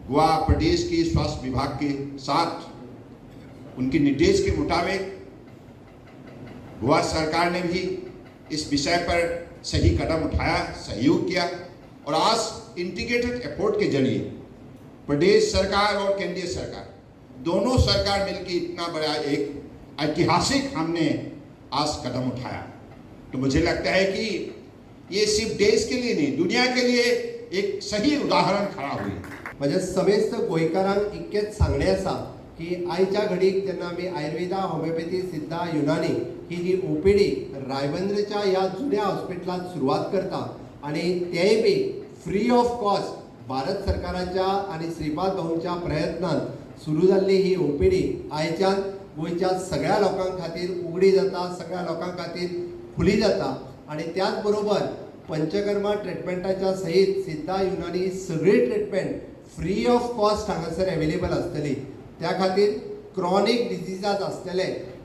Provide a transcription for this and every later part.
Goa Pradesh K स्वास्थ्य विभाग K साथ उनके निर्देश के मुताबिक गोवा सरकार ने भी इस विषय पर सही कदम उठाया, सहयोग किया और आज इंटीग्रेटेड एफर्ट के जरिए प्रदेश सरकार और केंद्रीय सरकार, दोनों सरकार मिलकर इतना बड़ा एक ऐतिहासिक हमने आज कदम उठाया। तो मुझे लगता है कि ये सिर्फ देश के लिए नहीं, दुनिया के लिए एक सही उदाहरण खड़ा हुई। म्हज्या समेस्त गोंयकारांक इतकेंच सांगणें आसा की आयच्या घडीक जेन्ना आमी आयुर्वेदा, होमिओपॅथी, सिद्धा, युनानी ही जी ओपीडी रायबंद्रच्या ह्या जुन्या हॉस्पिटलांत सुरवात करता आनी तेंय बी फ्री ऑफ कॉस्ट, भारत सरकाराच्या आनी श्रीपाद भाऊंच्या प्रयत्नान सुरू जाल्ली ही ओपीडी आयच्यान गोंयच्या सगळ्या लोकां खातीर उगडी जाता, सगळ्या लोकां खातीर खुली जाता आनी त्याच बरोबर पंचकर्मा ट्रिटमेंटाच्या सहीत सिद्धा, युनानी सगळी ट्रिटमेंट फ्री ऑफ कॉस्ट हांगासर अवेलेबल आसतली. त्या खातीर क्रॉनीक डिजीजास आसतले,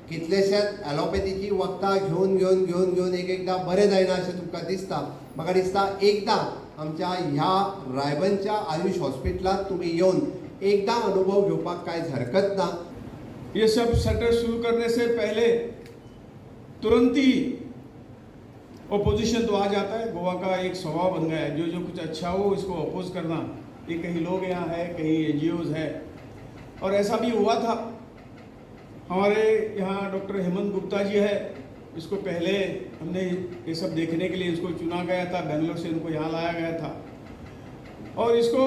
कितलेशेच ॲलोपॅथीची वखदां घेवन घेवन घेवन घेवन एक एकदां बरें जायना अशें तुमकां दिसता, म्हाका दिसता एकदां आमच्या ह्या रायबनच्या आयुष हॉस्पिटलांत तुमी येवन एकदां अनुभव घेवपाक कांयच हरकत ना. ये सब सेंटर शुरू करने से पहले तुरंत ही ओपोजिशन तो आ जाता है। गोवा का एक स्वभाव बन गया है, जो जो कुछ अच्छा हो, इसको अपोज करना। ये कहीं लोग यहाँ है, कहीं एनजीओज है और ऐसा भी हुआ था। हमारे यहाँ डॉक्टर हेमंत गुप्ता जी है। इसको पहले हमने ये सब देखने के लिए इसको चुना गया था। बेंगलोर से इनको यहाँ लाया गया था और इसको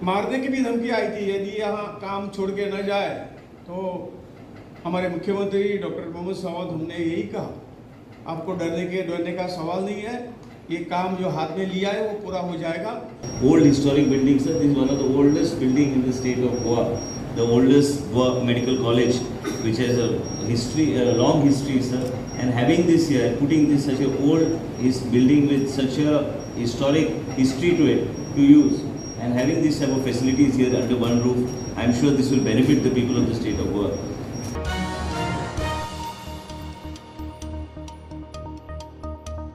मारने की भी धमकी आई थी, यदि यहाँ काम छोड़ के न जाए तो। हमारे मुख्यमंत्री डॉक्टर प्रमोद सावंत, हमने यही कहा, आपको डरने का सवाल नहीं है। ये काम जो हाथ में लिया है, वो पूरा हो जाएगा। Old historic building, sir. This is one of the oldest building in the state of Goa, the oldest Goa Medical College, which has a history, a long history, sir. And having this here, putting this such a old his building with such a historic history to it to use, and having this type of facilities here under one roof, I'm sure this will benefit the people of the state of Goa.